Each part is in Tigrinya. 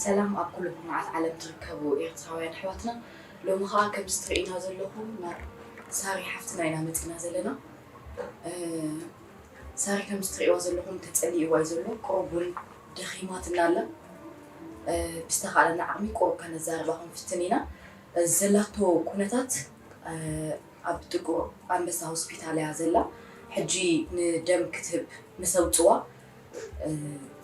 ሰላም ኣብ ኩሉ ኩርናዓት ዓለም ትርከቡ ኤርትራውያን ኣሕዋትና። ሎሚ ኸኣ ከምዚ ትርእዩና ዘለኹም ናብ ሳሪ ሓፍትና ኢና መጺና ዘለና። እ፣ ሳሪ ከምዚ ትርእይዋ ዘለኹም ተጸሊእዋ እዩ ዘሎ። ቁሩብ እውን ደኺማትና ኣላ። እ፣ ብዝተኻእለና ዓቕሚ ቁሩብ ከነዛርባ ክንፍትን ኢና። እ፣ ዘላቶ ኩነታት፣ እ፣ ኣብ ጥቁር ኣንበሳ ሆስፒታል እያ ዘላ። ሕጂ ንደም ክትህብ ምስ ኣውጽዋ፣ እ፣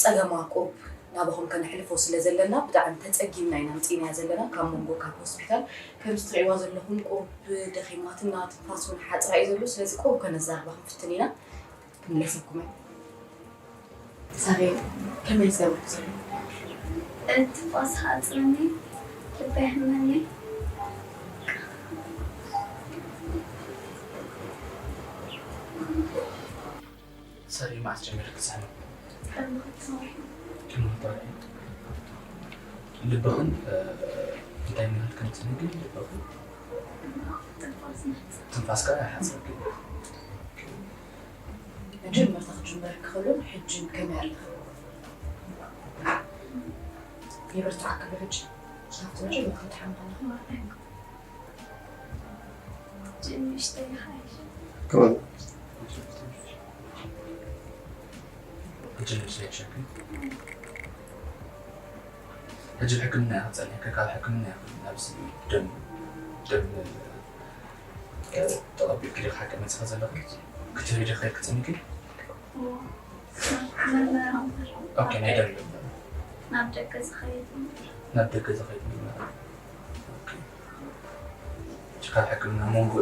ጸገማ ቁሩብ ናባኹም ከነሕልፎ ስለ ዘለና ብጣዕሚ ተጸጊምና ኢና ኣምጺእናያ ዘለና ካብ መንጎ ካብ ሆስፒታል። ከምዚ ትርእይዋ ዘለኹም ቁሩብ ደኺማትና፣ ትንፋስ እውን ሓጽራ እዩ ዘሎ። ስለዚ ቁሩብ ከነዛርባ ክንፍትን ኢና። ክምለሰኩም እየ። ሳሬ፣ ከመይ ዝገብርኩ ዘሎ? ትንፋስ ሓጽረኒ፣ ልበይ ሕመኒ። ሳሬ፣ መዓስ ጀሚርኪ ትስሕሚ? ቅድሚ ክልተ ወርሒ። ቅድሚ ክልተ ወርሒ። ልብኽን፣ እ፣ እንታይ ማለት ከም ትነግሪ ልብኽን? ትንፋስ ናት። ትንፋስካ ይሓጽረኪ። መጀመርታ ክጅመር ክኽእሉን ሕጅን ከመይ ኣለኻ? የበርትዓካ ዶ ሕጂ? ካብቲ መጀመርታ ክትሓሚ ከለኻ? ሕጂ ንእሽተይ ይሓይሽ። ከመይ? ሕጂ ንእሽተይ ይሻል። ሕጂ ብሕክምና ኢኻ ጸኒሕካ፣ ካብ ሕክምና ኢኻ ናብዚ ደም፣ ደም ተቐቢልኪ ዲኺ ሓቂ መጺኻ ዘለኺ? ክትህቢ ዲኺ ክትጽንቂ? እዎ። ምርመራ እምበር። ኦኬ፣ ናይ ደም ምርመራ። ናብ ደገ ዝኸይድ እምበር። ናብ ደገ ዝኸይድ ምርመራ። ኦኬ። ካብ ሕክምና መንጎ፣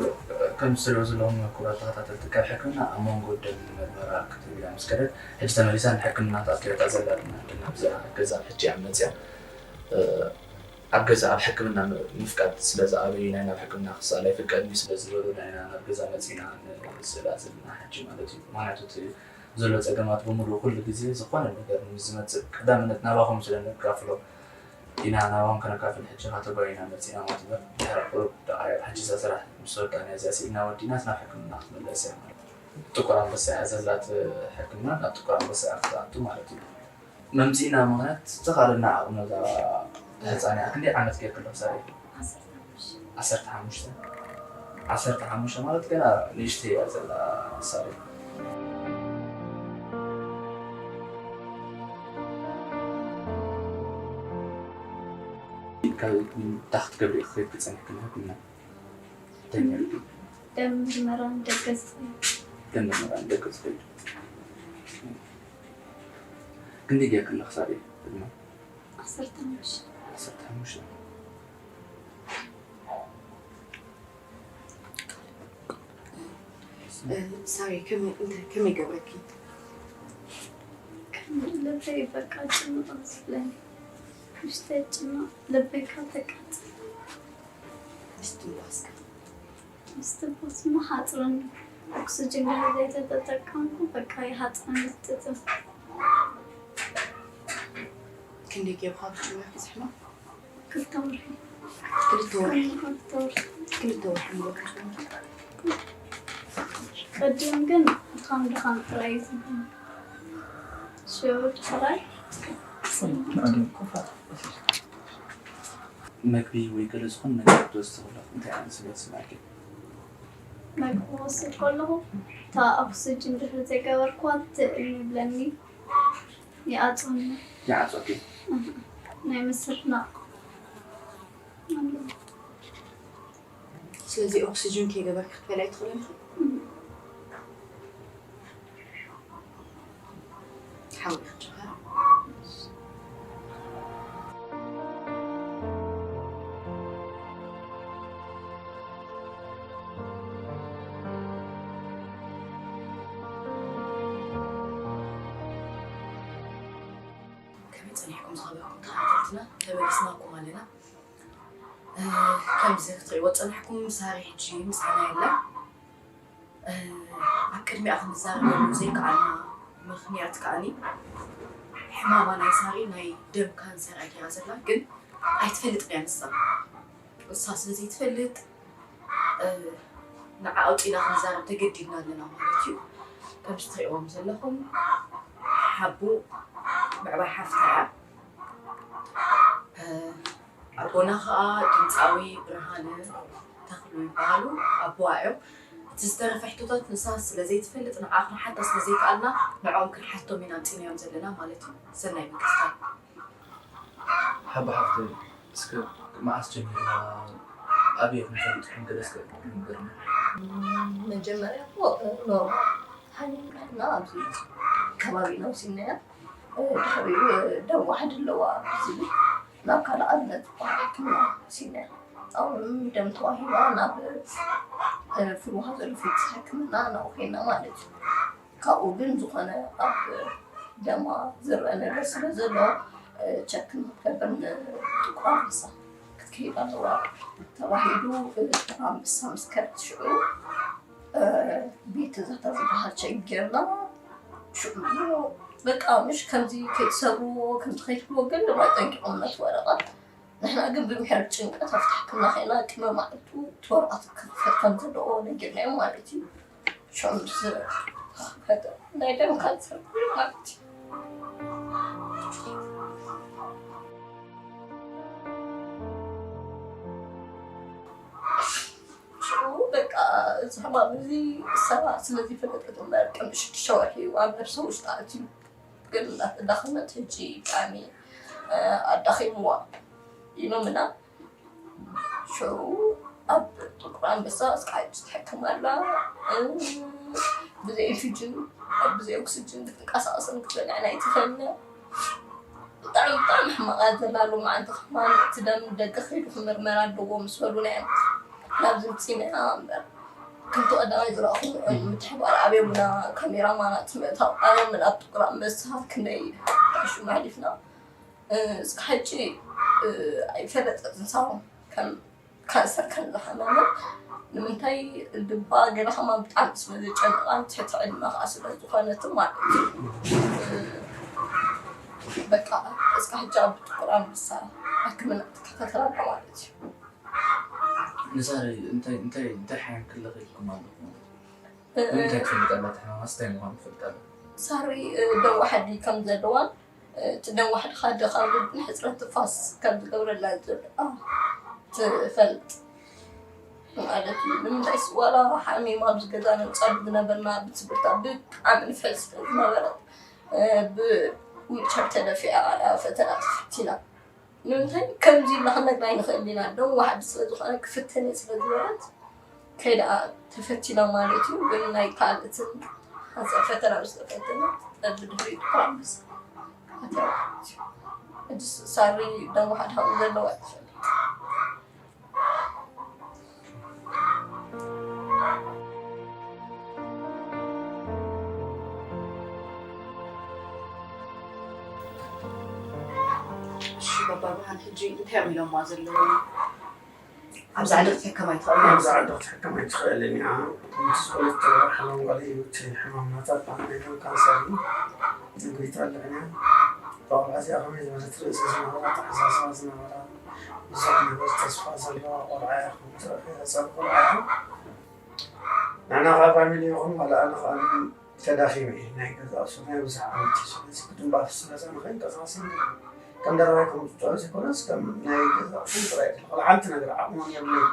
ከም ዝትሪእዎ ዘለኹም ክቡራት ተኸታተልቲ፣ ካብ ሕክምና ኣብ መንጎ ደም ምርመራ ክትህብ እያ ምስ ከደት፣ ሕጂ ተመሊሳ ንሕክምና ትኣቱ እያ እታ ዘላ ድማ፣ እንድና ኣብዚኣ ገዛ ሕጂ እያ መፅያ። እ፣ ኣብ ገዛ ኣብ ሕክምና ም-፣ ምፍቃድ ስለ ዝኣበዩና ኢና፣ ናብ ሕክምና ክሰኣል ኣይፍቀድን እዩ ስለ ዝበሉና ኢና ናብ ገዛ መፂና ንስእላ ዘለና ሕጂ ማለት እዩ። ምኽንያቱ እቲ ዘሎ ጸገማት ብምሉኡ ኩሉ ግዜ ዝኾነ ነገር ምስ ዝመጽእ ቀዳምነት ናባኹም ስለ ነካፍሎ ኢና ናባኹም ከነካፍል ሕጂ ኸኣ ተጓይና መጺና ማለት እዩ። ድሕሪ ቁሩብ ደቓይቕ ሕጂ እዛ ስራሕ ምስ ወዳእና እዚኣ ስኢልና ወዲእናስ ናብ ሕክምና ክትምለስ እያ ማለት እዩ። ጥቁር ኣንበሳ እያ ዘላት ሕክምና ናብ ጥቁር ኣንበሳ እያ ክትኣቱ ማለት እዩ። መምጺእና ምኽንያት ዝተኻለና ዓቕሚ እዛ ህጻን እያ። ክንደይ ዓመት ጌርኪ ኣለኺ ሳሪ? ዓሰርተ ሓሙሽተ። ዓሰርተ ሓሙሽተ ማለት ገና ንእሽተይ እያ ዘላ ሳሪ። ካብ እንታይ ክትገብሪ ኢኺ ከይድኪ ጸኒሕኪ ናብ ሕክምና? እንታይ ጌርኪ? ደም ምርመራ ንደገ ዝኸይድ። ደም ምርመራ ንደገ ዝኸይድ። ክንደይ ጌርኪ ኣለኺ ሳሪ ዕድመ? ዓሰርተ ሓሙሽተ። ዓሰርተ ሓሙሽተ። እ፣ ሳሪ፣ ከመይ፣ እንታይ፣ ከመይ ገብረኪ? ከም ልበይ በቃ ጭንቕ ዝብለኒ። ውሽጠይ ጭንቕ፣ ልበይ ካብ ተቃጽል። ምስትንፋስካ? ምስትንፋስ እሞ ሓጽረኒ። ኦክስጅን ድሕሪ ዘይተተጠቀምኩ በቃ ይሓጽረኒ እቲ ትንፋስ። ክንደይ ጌርካ ብጭንቂ ዝሕመም? ክልተ ወርሒ። ክልተ ወርሒ? ክልተ ወርሒ። ክልተ ወርሒ ሙሉእ ክትኮን? ቅድም ግን ድኻም ድኻም ጥራይ እዩ ዝብለኒ። ሽዑ ድሕራይ መግቢ ወይ ገለ ዝኾነ ነገር ክትወስዲ ከለኹ እንታይ ዓይነት ስምዒት ይስምዓኪ? መግቢ ክወስድ ከለኹ እታ ኦክስጅን ድሕሪ ዘይገበርክዋ ትእም ይብለኒ፣ ይዓጽወኒ። ይዓጽወኪ? እህ፣ ናይ ምስሕናቕ ኣለዎ። ስለዚ ኦክስጅን ከይገበርኪ ክትበልዒ ትኽእሊ ኢኺ? እህ። ሓዊ ክትጅምር። ከመይ ጸኒሕኩም ዝኸበርኩም ተኸታተልትና? ተመሊስናኩም ኣለና። እ፣ ከምዚ ክትሪእዎ ዝጸናሕኩም ሳሪ ሕጂ ምሳና የላ። እ፣ ኣብ ቅድሚኣ ክንዛረበሉ ዘይከኣልና ምኽንያት ከኣኒ፣ ሕማማ ናይ ሳሪ ናይ ደም ካንሰር እያ ገይራ ዘላ፣ ግን ኣይትፈልጥን እያ ንሳ። እሳ ስለ ዘይትፈልጥ፣ እ፣ ንዓ ኣውጺእና ክንዛረብ ተገዲድና ኣለና ማለት እዩ። ከምዚ ትሪእዎም ዘለኹም፣ ሓቡ ምዕባይ ሓፍታ እያ። ኣቦና ከዓ ድምፃዊ ብርሃነ ተኽሉ ይበሃሉ። ኣቦዋ እዮም። እቲ ዝተረፈ ሕቶታት ንሳ ስለ ዘይትፈልጥ፣ ንዓ ክንሓታ ስለ ዘይከኣልና፣ ንዕኦም ክንሓቶም ኢና ኣምፂናዮም ዘለና ማለት እዩ። ሰናይ ምክትታል። ሓባ ሓፍተይ፣ እስከ መዓስ ጀሚርና ኣበይ ክንፈልጥኩም ገለ እስከ ንገርና። መጀመርያ እኮ ኖርማል ሓኒና ኣብዚ ከባቢና ወሲናያ። ድሕሪኡ ደም ዋሕዲ ኣለዋ ዝብል ናብ ካልእ ኣብነት በዓል ሕክምና ወሲናያ። ኣብኡ ደም ተዋሂባ ናብ ፍልውሃ ዘሎ ፊት ሕክምና ናብኡ ኸይድና ማለት እዩ። ካብኡ ግን ዝኾነ ኣብ ደማ ዝረአ ነገር ስለ ዘሎ ቸክ ንክትገብር ንጥቁር ኣንበሳ ክትከይድ ኣለዋ ተባሂሉ። ጥቁር ኣንበሳ ምስ ከድት ሽዑ ቤት ትዛታ ዝበሃል ቸክ ጌርና። ሽዑ በቃ ምሽ ከምዚ ከይትሰብርዎ ከምዚ ከይትብልዎ ግን ድማ ጠንቂቖም ነቲ ወረቐት። ንሕና ግን ብምሕረት ጭንቀት ኣብቲ ሕክምና ኸይና ቅድሚ ማዕልቱ እቲ ወረቐት ክኽፈት ከም ዘለዎ ነጊርናዮም ማለት እዩ። ሽዑ ምስ ተኸፈተ ናይ ደም ካንሰር ማለት እዩ። ሽዑ በቃ እዚ ሕማም እዚ ሰባት ስለ ዘይፈለጠት እምበር ቅድሚ ሽዱሽተ ወርሒ ኣብ ነብሰ ውሽጢ ኣትዩ። ግን እናተዳኸመት ሕጂ ብጣዕሚ ኣዳኺምዋ ኢሎምና። ሽዑ ኣብ ጥቁር ኣንበሳ እስካብ ሕጂ ትሕከም ኣላ። ብዘይ ኦክስጅን፣ ብዘይ ኦክስጅን ክትንቀሳቐስን ክትበልዕን ኣይትኽእልን እያ። ብጣዕሚ ብጣዕሚ ሕማቕ እያ ዘላ። ሎማዓንቲ ከማን እቲ ደም ደገ ከይዱ ክምርመር ኣለዎ ምስ በሉና እዮም ናብዚ ምፂናያ እምበር። ከምቲ ቀዳማይ ዝረኣኹም እዮም ምትሕብባር ኣብዮምና፣ ካሜራማናት ምእታው ኣብዮምና። ኣብ ጥቁር ኣንበሳ ክንደይ ሽዑ ኣሕሊፍና። እስኪ ሕጂ ኣይፈለጠትን ሳሮን ከም ካንሰር ከም ዝሓመመ። ንምንታይ ልባ ገለ ከማን ብጣዕሚ ስለ ዘጨነቓን ትሕቲ ዕድመ ከዓ ስለ ዝኾነትን ማለት እዩ። በቃ እስኪ ሕጂ ኣብ ጥቁር ኣንበሳ ሕክምና ትከታተል ኣላ ማለት እዩ። ንሳሪ እንታይ እንታይ እንታይ ሓያም ክለኺ ኢልኩም ኣለኹም? እንታይ ትፈልጥ ኣላ? እቲ ሕማም ኣስታይ ምዃኑ ትፈልጥ ኣላ? ሳሪ ደም ዋሕዲ ከም ዘለዋን እቲ ደም ዋሕዲ ከዓ ድኻም ልብን ሕፅረት ትንፋስ ከም ዝገብረላ ዝርድኣ ትፈልጥ ማለት እዩ። ንምንታይ ዋላ ሓሚማ ኣብዚ ገዛ ነፃሉ ዝነበርና ብትምህርታ ብጣዕሚ ንፍዕል ስለ ዝነበረት ብዊልቸር ተደፊኣ እያ ፈተና ተፈቲና። ንምንታይ ከምዚ ኢልና ክንነግራ ኣይንኽእል ኢና። ደም ዋሕዲ ስለ ዝኾነ ክፍተን እየ ስለ ዝበለት ከይዳ ተፈቲና ማለት እዩ። ግን ናይ ካልእትን ሓንሳብ ፈተና ምስ ተፈተነ ብድሕሪኡ ጥቁር ኣንበሳ ኣትያ ማለት እዩ። ሕጂ ሳሪ ደም ዋሕዲ ከም ዘለዋ ትፈልጥ። እሺ፣ ባባ ብርሃን ሕጂ እንታይ እዮም ኢሎማ ዘለዉ? ኣብዚ ዓዲ ክትሕከም ኣይትኽእልን። ኣብዚ ዓዲ ክትሕከም ኣይትኽእልን እያ። እቲ ዝኾነት ተበላ ሕማም ጓል እዩ። እቲ ሕማም ናታ ብጣዕሚ ናይ ደም ካንሰር እዩ። ነግሪታ ኣለና። እታ ቆልዓ እዚኣ ከመይ ዝበለት ርእሲ ዝነበራ፣ ኣተሓሳስባ ዝነበራ፣ ብዙሕ ነገር ተስፋ ዘለዋ ቆልዓ እያ። ከምቲ ርእያ ጸር ቆልዓ እያ። ንሕና ኸዓ ፋሚሊ ይኹን ዋላ ኣነ ኸዓ ተዳኺመ እየ። ናይ ገዛእ ሱር ናይ ብዙሕ ዓመት እዩ። ስለዚ ብደንቢ ኣፍስሰ ገዛ ንኸይንቀሳቐስ ኢለ ከም ደራባይ ከም ዝጫወት ዘይኮነስ ከም ናይ ገዛእ ሱር ጥራይ ኣይደለ። ካልእ ሓንቲ ነገር ዓቕሞን የብለይን።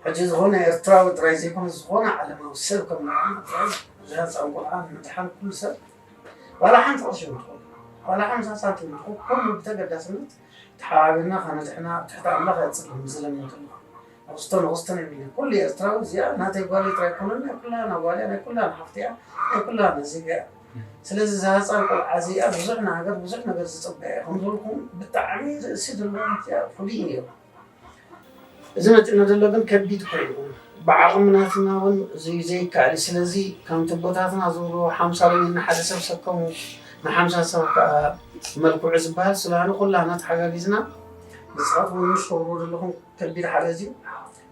ሕጂ ዝኾነ ኤርትራዊ ጥራይ ዘይኮነ ዝኾነ ዓለማዊ ሰብ ከም ንዓና ጥራይ እዛ ህፃን ቆልዓ ንምድሓን ኩሉ ሰብ ዋላ ሓንቲ ቅርሺ ንትኾን ዋላ ሓምሳ ሳንቲም ንትኾን ኩሉ ብተገዳስነት ተሓባቢርና ከነድሕና ኣብ ትሕቲ ኣምላኽ እየ ዝጽሊ። ዝለምን ዘለኹ ንኽስቶ ንኽስቶ የብለይን። ኩሉ ኤርትራዊ እዚኣ ናተይ ጓል ጥራይ ኣይኮነን፣ ናይ ኩላና ጓል እያ፣ ናይ ኩላና ሓፍቲ እያ፣ ናይ ኩላና ዜጋ እያ። ስለዚ እዛ ህፃን ቆልዓ እዚኣ ብዙሕ ንሃገር ብዙሕ ነገር ዝፅበያ እያ። ከም ዝበልኩም ብጣዕሚ ርእሲ ዘለዋ እያ፣ ፍሉይ ነይሩ። እዚ መፂእና ዘሎ ግን ከቢድ ኮይኑ ብዓቕሚ ናትና እውን እዚ ዘይከኣል እዩ። ስለዚ ከምቲ ኣቦታትና ዝብልዎ ሓምሳ ሎሚ ንሓደ ሰብ ሰከሙ ንሓምሳ ሰብ ከዓ መልክዑ ዝበሃል ስለሆነ ኩላና ተሓጋጊዝና ንስኻትኩም እውን ትገብርዎ ዘለኹም ከቢድ ሓገዝ እዩ።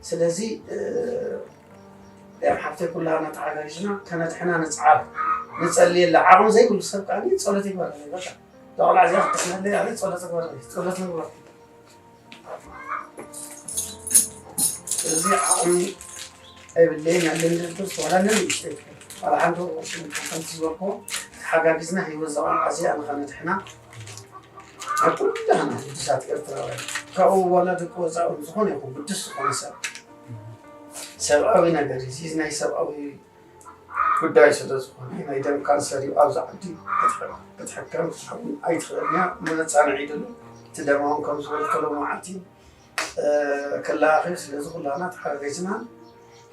ስለዚ እ፣ እዚኣም ሓፍተይ ኩላና ተሓጋጊዝና ከነድሕና ንፅዓር ንፀልየላ። ዓቕሚ ዘይብሉ ሰብ ከዓ ጸሎት ይግበረለይ። በቃ እዛ ቆልዓ እዚኣ ክትድሕነለይ ኣነ ጸሎት ይግበረለይ። ጸሎት ንግበር። እዚ ዓቕሚ ኣይብለይን፣ ኣለኒ ድርድር ዋላ ነን ንእሽተይ ዋላ ሓንቲ ቅርሺ ከምቲ ዝበልኩ ተሓጋጊዝና ህይወት እዛ ቆልዓ እዚኣ ንኸነድሕና ኣብ ኩላህና ግዱሳት ኤርትራውያን፣ ካብኡ ዋላ ደቂ ወፃኢ ዝኾነ ይኹን ግዱስ ዝኾነ ሰብ፣ ሰብኣዊ ነገር እዩ። እዚ ናይ ሰብኣዊ ጉዳይ ስለ ዝኾነ፣ ናይ ደም ካንሰር እዩ። ኣብዚ ዓዲ ክትሕከም ክትሓውን ኣይትኽእልን እያ። መፃንዒ ድሉ እቲ ደማውን ከም ዝበልከ ሎሚ መዓልቲ ክለኣኽ እዩ። ስለዚ ኩላና ተሓጋጊዝና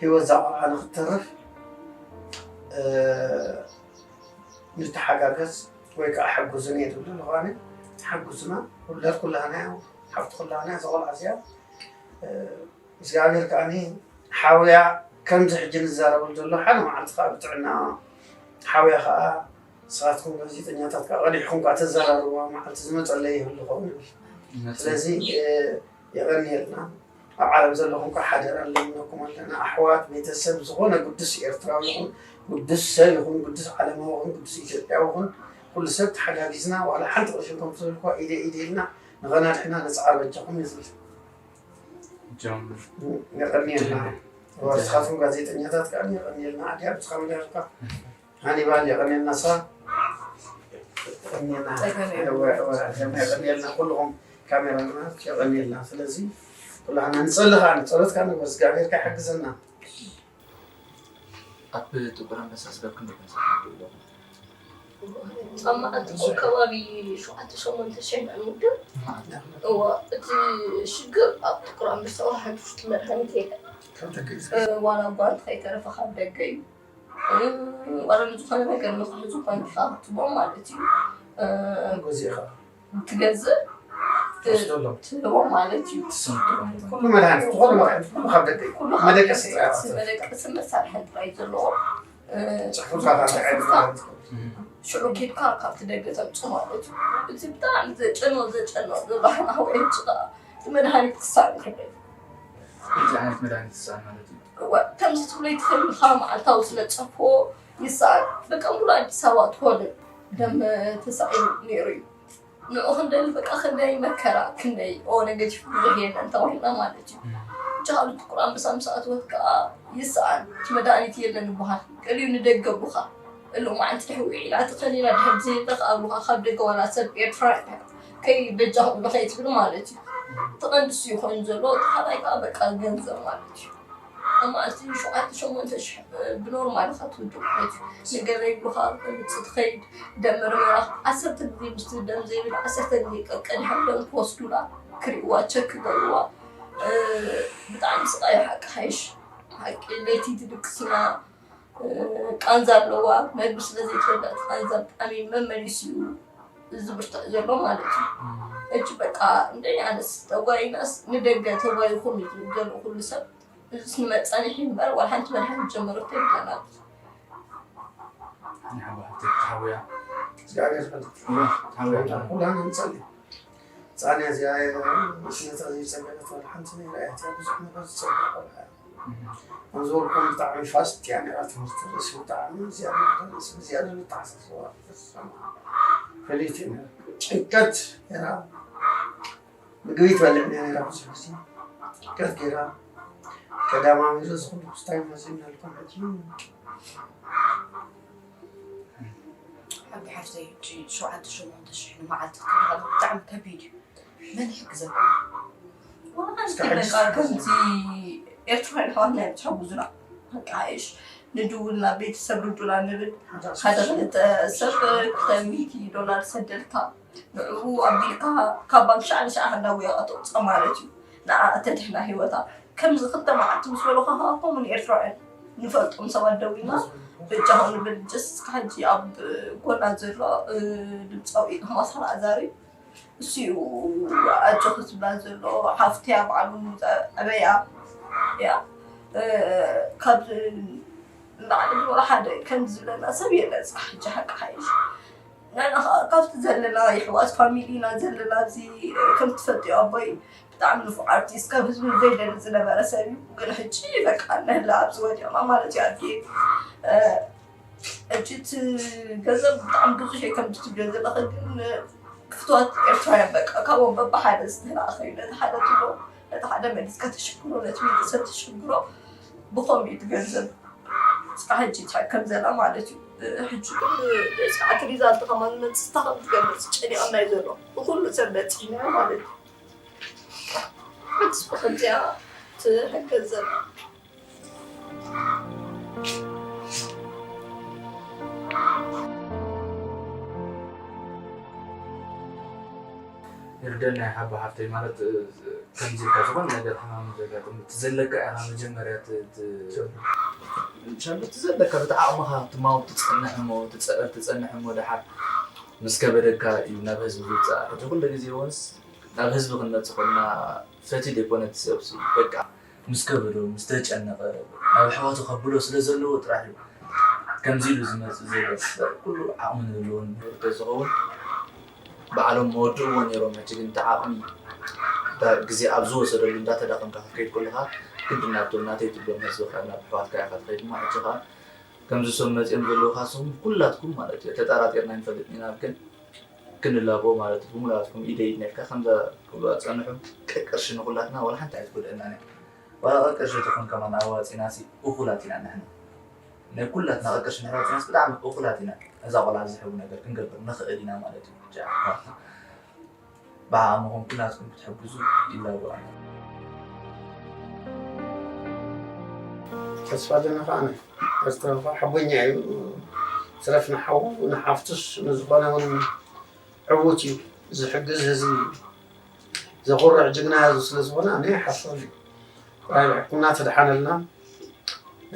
ህይወት እዛ ቆልዓ ንክትተርፍ ንተሓጋገዝ ወይ ከዓ ሓግዙኒ እየ ዝብል። ዝኾነ ሓግዙና፣ ውላድ ኩላና እዮም፣ ሓፍቲ ኩላና እያ እዛ ቆልዓ እዚኣ። እግዚኣብሔር ከዓኒ ሓውያ ከምዚ ሕጂ ንዛረበሉ ዘሎ ሓደ መዓልቲ ከዓ ብጥዕና ሓውያ ከዓ ንስኻትኩም ጋዜጠኛታት ከዓ ቀዲሕኩም ከዓ ተዘራርብዋ መዓልቲ ዝመፀለይ ይህሉ ኸውን ይብል። ስለዚ የቐንየልና። ኣብ ዓለም ዘለኹም ከዓ ሓደራ ንለምነኩም ኣለና። ኣሕዋት፣ ቤተሰብ፣ ዝኾነ ግዱስ ኤርትራዊ ይኹን ግዱስ ሰብ ይኹን ግዱስ ዓለማዊ ይኹን ግዱስ ኢትዮጵያዊ ይኹን ኩሉ ሰብ ተሓጋጊዝና ዋላ ሓንቲ ቅርሺ እንተምስል እኳ ኢደ ኢደ ኢልና ንኸናድሕና ንፅዓር በጃኹም እዩ ዝብል። የቐንየልና። ንስኻትኩም ጋዜጠኛታት ከዓ የቐንየልና። ኣድያ ብዝኻ መዳርካ ሃኒባል የቐንየልና። ሳ የቐንየልና። የቐንየልና። ኩልኹም ካሜራማናት የቐንየልና። ስለዚ ኩላህና ንጸሊ ከዓ ንጸሎት ከዓ ንግበር። እግዚኣብሔር ከዓ ይሓግዘና። ኣብ ጥቁር ኣንበሳ ስጋብ ክንደይ ገንዘብ ትገብሩ ኣለኹም? ኣብ መዓልቲ እኮ ከባቢ ሸውዓተ ሸሞንተ ሽሕ ንዕሙድን። እዋ፣ እቲ ሽግር ኣብ ጥቁር ኣንበሳ ዋላ ሓንቲ ውሽጢ መድሃኒት የለን። ካብ ደገ እዩ። ዋላ ጓንት ከይተረፈ ካብ ደገ እዩ። ዋላ ንዝኾነ ነገር ንኽሕዙ ጓንትኻ ክትቦም ማለት እዩ። ገዚእኻ ትገዝእ ትወስደሎም። ትህቦም ማለት እዩ። ትስንትሮም። ኩሉ መድሃኒት፣ ዝኾነ መድሃኒት፣ ኩሉ ካብ ደገ እዩ። ኩሉ ካብ መደቀሲ ደገ ጥራይ እዩ። መደቀሲ መሳርሒ ጥራይ ዘለዎ። ጽሑፍካ ካብ እንታይ ዓይነት መድሃኒት? ሽዑ ኬድካ ካብቲ ደገ ተምጽእ ማለት እዩ። እዚ ብጣዕሚ ዘጨንቕ፣ ዘጨንቕ ዘሎ ሓናወ እዩ። ጭቃ እቲ መድሃኒት ክሳብ ክብለይ። እንታይ ዓይነት መድሃኒት ክሳብ ማለት እዩ? እወ፣ ከምዚ ትብሎ ይትኽእል ኢኻ፣ መዓልታዊ ስለ ትጸፍዎ ይሰኣል። በቃ ሙሉ ኣዲስ ኣበባ ትኾነ ደም ተሳኢሉ ነይሩ እዩ። ንዑ ክንደሊ በቃ ክንደይ መከራ፣ ክንደይ ኦ ነገቲቭ ብዙሕ የለን ተባሂልና ማለት እዩ። እም። ብቻ ካብ ጥቁር ኣንበሳ ምስ ኣትወት ከዓ ይሰኣል፣ እቲ መድሃኒት የለን ይበሃል። ገሊኡ ንደገ ኣቦኻ እሉ መዓልቲ ድሕር ውዒላ እቲ ከኒና ድሕር ዘይብለካ ኣብሉኻ ካብ ደገ ዋላ ሰብ ኤርትራ ከይ በጃኹም ከይትብሉ ማለት እዩ። እቲ ቀንዲ እሱ እዩ ኮይኑ ዘሎ፣ እቲ ካልኣይ ከዓ በቃ ገንዘብ ማለት እዩ። ኣብ መዓልቲ ሸውዓተ ሸሞንተ ሽሕ ብኖርማል ኢኻ ትውድእ ማለት እዩ። ንገለ ይብሉኻ፣ ከምጽእ ትኸይድ፣ ደም ምርመራ ዓሰርተ ግዜ ምስቲ ደም ዘይብል፣ ዓሰርተ ግዜ ቀቀድሖም ደም ክወስዱላ፣ ክርእይዋ፣ ቸክ ክገብርዋ። እ፣ ብጣዕሚ ስቓይ ሓቂ ሓይሽ። ሓቂ ለይቲ ትድቅስ ኢና፣ እ፣ ቃንዛ ኣለዋ። መግቢ ስለ ዘይትበልዕ እቲ ቃንዛ ብጣዕሚ መመሊሱ እዩ ዝብርትዕ ዘሎ ማለት እዩ። ሕጂ በቃ እንደ ኣነስ ተጓይናስ ንደገ ተጓይኹም እዩ ዝብል ዘሎ ኩሉ ሰብ። እዚስ ንመጻንሒ እምበር ዋላ ሓንቲ መድሃኒት ጀመረቶ የብላን ኣብዚ። ንሓዋ ሃብቲ ተሃውያ። እግዚኣብሔር ይፈልጥ። እዋ፣ ተሃውያ። ኩላና ንጸሊ። ህጻን እያ እዚኣ፣ ስነታ ዘይጸገለት ዋላ ሓንቲ ነይራ እያ። እቲኣ ብዙሕ ነገር ዝጸበያ ቆልዓ እያ። እህ። ከም ዝበልኩም ብጣዕሚ ፋስት እያ ነይራ ትምህርቲ ርእሲ ብጣዕሚ ዝያዳ ርእሲ ብዝያዳ ንተሓሳስባ። ፍልይቲ ነይራ። ጭንቀት ነይራ። ምግቢ ትበልዕ እያ ነይራ ብዙሕ ግዜ። ጭንቀት ገይራ። ተደማሚሩ እዚ ኩሉ ክስታይ መፂኡ እናልኩም ሕጂ ሓንቲ ሓፍተይ ሕጂ ሸውዓተ ሸሞንተ ሽሕ ንመዓልቲ ክትበሃል ብጣዕሚ ከቢድ እዩ። መን ይሕግዘኩም? ዋላ እስከ ሓንቲ ሕጂ በቃ ከምዚ ኤርትራውያን ኣሕዋትና እዮም ዝሕግዙና። በቃ እሽ ንድውል ናብ ቤተሰብ ርዱና ንብል። ሓደ ክልተ ሰብ ክልተ ሚእቲ ዶላር ሰደልካ። ንዕኡ ኣቢልካ ካብ ባንክ ሸዓ ንሸዓ ከናውያ ከተውፅኦ ማለት እዩ። ንዓ እተድሕና ህይወታ። ከምዚ ክልተ መዓልቲ ምስ በሉኻ ከዓ ከምኡ ንኤርትራውያን ንፈልጦም ሰባት ደዊልና በጃኹም ንብል። ጀስት እስከ ሕጂ ኣብ ጎና ዘሎ፣ እ፣ ድምፃዊ ኢልካ ማሳላ ኣዛሪ እሱ እዩ ኣጆኺ ዝብላ ዘሎ። ሓፍትያ ባዕሉ ኣበያ እያ። እ፣ ካብ ንባዕሉ ወላ ሓደ ከም ዝብለና ሰብ የለን። እስከ ሕጂ ሓቂ ሓይሽ ንሕና ከዓ ካብቲ ዘለና የሕዋት ፋሚሊና ዘለና ኣብዚ ከም ትፈልጥዮ ኣቦይ ብጣዕሚ ንፉዕ ኣርቲስት ካብ ህዝቢ ዘይደሊ ዝነበረ ሰብ እዩ። ግን ሕጂ በቃ ንህላ ኣብዚ ወዲቕና ማለት እዩ ኣድየ። እ፣ ሕጂ እቲ ገንዘብ ብጣዕሚ ብዙሕ እዩ ከም ትብልዮ ዘለኺ፣ ግን ክፍትዋት ኤርትራውያን በቃ ካብኦም በብሓደ ዝተላእኸ እዩ። ነቲ ሓደ ትብሎ፣ ነቲ ሓደ መሊስካ ተሸግሮ፣ ነቲ ቤተሰብ ተሸግሮ፣ ብኸምኡ እዩ እቲ ገንዘብ እስካብ ሕጂ ትሕከም ዘላ ማለት እዩ። ሕጂ ግን ብዛዕባ እቲ ሪዛልት ከማን መፅስታ ከም ትገልፅ ጨኒቐና እዩ ዘሎ። ብኩሉ ሰብ በፂሕና ማለት እዩ። ሓንቲ ስፖ ከምዚኣ ትሕገዝ ዘላ። ይርደና ሓባ ሓፍተይ ማለት ከምዚ ኢልካ ዝኾነ ነገር ሕማም ዘጋጥም እቲ ዘለካ ኢኻ መጀመርያ ት- ት- ሸሉ እቲ ዘለካ ብቲ ዓቕምኻ ትማው ትጸንሕ እሞ ትጽዕር ትጸንሕ እሞ ደሓር ምስ ከበደካ እዩ ናብ ህዝቢ ዝውጻእ ሕጂ ኩሉ ግዜ ወንስ ናብ ህዝቢ ክንመጽእ ኮልና ፈትዩ ዘይኮነ እቲ ሰብ በቃ ምስ ከበዶ ምስ ተጨነቐ ናብ ኣሕዋቱ ከብሎ ስለ ዘለዎ ጥራሕ እዩ ከምዚ ኢሉ ዝመፅእ ዘሎ ኩሉ ዓቕሚ ንህልዎ ንምህርቶ ዝኸውን ባዕሎም መወድእዎ ነይሮም ሕጂ ግን እቲ ዓቕሚ ግዜ ኣብ ዝወሰደሉ እንዳተዳኸምካ ክትከይድ ከለኻ ግድን ናብቶም ናተይ ትብሎም ህዝብኻ ናብ ኣሕዋትካ ኢኻ ትኸይድ እሞ ሕጂ ኸዓ ከምዚ እሶም መፅኦም ዘለዉ ካስኹም ኩላትኩም ማለት እዩ ተጠራጢርና ኣይንፈልጥን ኢና ግን ክንላቦ ማለት እዩ ብሙሉኣትኩም ኢደይ ኢድና ኢልካ ከምዛ ክብሉ ኣፀንሑ ቀቅርሺ ንኩላትና ዋላ ሓንቲ ኣይትጎድአና ዋላ ቀቅርሺ ትኹን ከማን ኣዋፂናሲ እኹላት ኢና ንሕና ናይ ኩላትና ቀቅርሺ ንሕና ኣዋፂናሲ ብጣዕሚ እኹላት ኢና እዛ ቆልዓ ዝሕቡ ነገር ክንገብር ንኽእል ኢና ማለት እዩ ብዓቕምኹም ኩላትኩም ክትሕግዙ ይላቦ ኣነ ተስፋ ኣለና ከዓነ ኣስተንፋ ሓቦኛ እዩ ስረፍ ንሓዉ ንሓፍቱስ ንዝኾነ እውን ዕዉት እዩ ዝሕግዝ ህዝቢ እዩ ዘኹርዕ ጅግና ህዝቢ ስለዝኾነ ኣነ ይሓፍረሉ ጥራይ ብሕክምና ተድሓነልና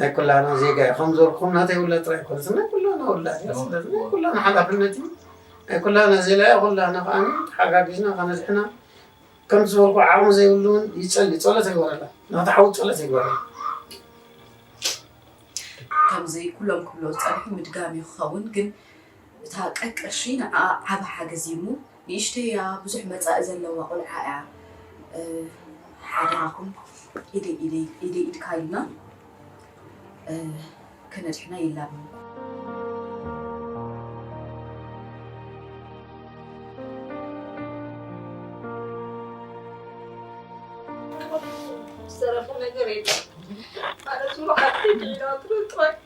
ናይ ኩላና ዜጋ እዩ ከም ዝበልኩም ናተይ ውላ ጥራይ ኮነ ናይ ኩላና ውላ ስለዚ ናይ ኩላና ሓላፍነት እዩ ናይ ኩላና ዜጋ እዩ ኩላና ከዓ ተሓጋጊዝና ከነድሕና ከም ዝበልኩ ዓቕሚ ዘይብሉ እውን ይፀሊ ፀሎት ይግበረላ ናታ ሓው ፀሎት ይግበረላ ከምዚ ኩሎም ክብሎ ዝፀንሑ ምድጋም እዩ ክኸውን ግን እታ ቀቅርሺ ንዓ ዓብ ሓገዝ እዩ እሞ ንእሽተይ እያ ብዙሕ መፃኢ ዘለዋ ቆልዓ እያ ሓደራኹም ኢደ ኢድካ ኢልና ከነድሕና ይላበ ዝተረፈ ነገር የለን ማለት ብሓቂ ዲና ትርጥረክ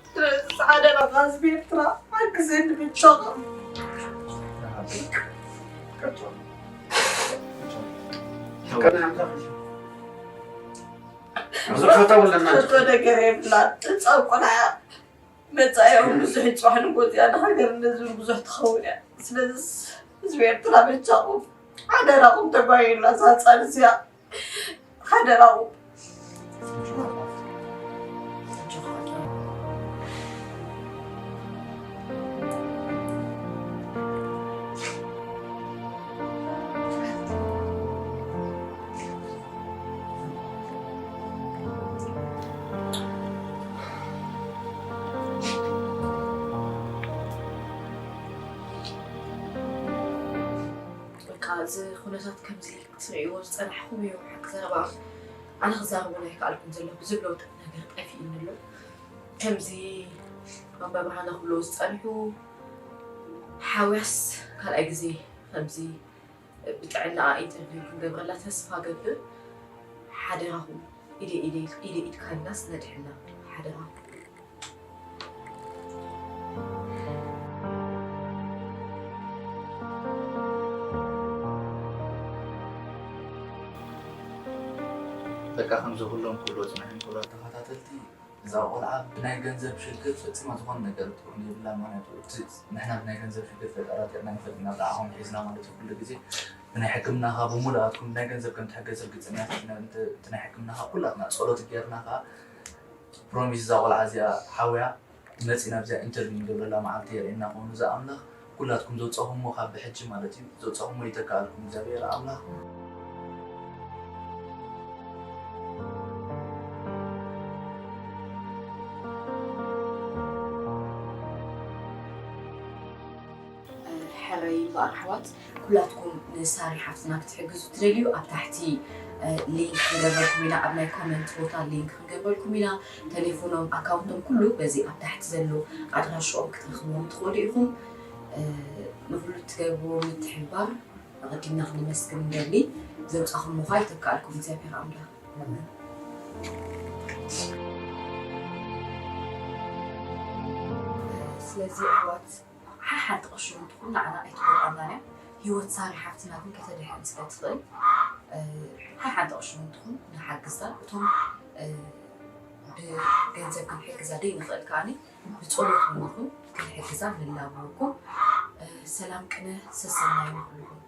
ስለዚ ሓደራኻ ህዝቢ ኤርትራ ሓግዘኒ ብቻኻ ብዙሕ ፈተው ኣለና ፈቶ ነገር የብላ ትፀብ ቆልዓ መፃኢኦም ብዙሕ ይፅዋሕ ንጎዚያ ንሃገር እንደዝብል ብዙሕ ትኸውን እያ ስለዚ ህዝቢ ኤርትራ በጃኹም ሓደራኹም ተጓየዩላ እዛ ህፃን እዚኣ ሓደራኹም በቃ እዚ ኩነታት ከምዚ ክትርእይዎ ዝፀናሕኹም እዩ ሓቂ ዘረባ ኣነ ክዛረቦ ኣይከኣልኩን ዘሎ ብዙብ ለውጢ ነገር ጠፊእኒ ኣሎ ከምዚ ኣባ ብርሃነ ክብሎ ዝፀንሑ ሓውያስ ካልኣይ ግዜ ከምዚ ብጥዕናኣ ኢንተርቪው ክንገብረላ ተስፋ ገብር ሓደራኹም ኢደ ኢደ ኢደ ኢድካ ኢልናስ ነድሕና ሓደራኹም በቃ ከምዚ ኩሎም ክብሎ ፅንሕን ክብሎ ተኸታተልቲ እዛ ቆልዓ ብናይ ገንዘብ ሽግር ፈፂማ ዝኾነ ነገር ትኸውን የብላ ማለት እዩ። እቲ ንሕና ብናይ ገንዘብ ሽግር ተጠራጢርና ንፈልጥ ኢና ብዓኹም ሒዝና ማለት እዩ ኩሉ ግዜ ብናይ ሕክምናኻ ብሙሉኣትኩም ብናይ ገንዘብ ከም ትሕገዝ ርግፀኛታት ኢና እቲ ናይ ሕክምናኻ ኩላትና ፀሎት ጌርና ከዓ ፕሮሚስ እዛ ቆልዓ እዚኣ ሓውያ መፂና ኣብዚኣ ኢንተርቪው ንገብረላ መዓልቲ የርእየና ኮይኑ እዛ ኣምላኽ ኩላትኩም ዘውፀኹሞ ካብ ብሕጂ ማለት እዩ ዘውፀኹሞ ይተካኣልኩም እግዚኣብሔር ኣምላኽ ሕረይ እምበኣር ኣሕዋት ኩላትኩም ንሳሪ ሓፍትና ክትሕግዙ ትደልዩ ኣብ ታሕቲ ሊንክ ክንገብረልኩም ኢና ኣብ ናይ ኮመንት ቦታ ሊንክ ክንገብረልኩም ኢና ተሌፎኖም ኣካውንቶም ኩሉ በዚ ኣብ ታሕቲ ዘሎ ኣድራሽኦም ክትረኽብዎም ትኽእሉ ኢኹም ንኩሉ ትገብርዎ ምትሕብባር ኣቐዲምና ክንመስግን ንደሊ ዘውፃኹም ምዃ ይተካኣልኩም እግዚኣብሔር ኣምላኽ ስለዚ ኣሕዋት ሓሓንቲ ቅርሺ እውን ትኹን ንዓና ኣይትጎድኣናን እያ። ህይወት ሳሪ ሓፍትና ግን ከተድሕን ስለ ትኽእል ሓሓንቲ ቅርሺ እውን ትኹን ንሓግዛ። እቶም ብገንዘብ ክንሕግዛ ደይ ንኽእል ከዓኒ ብጸሎት እውን ይኹን ክንሕግዛ ንላበወኩም። ሰላም ቅነ ሰሰናዩ ንኹልኹም።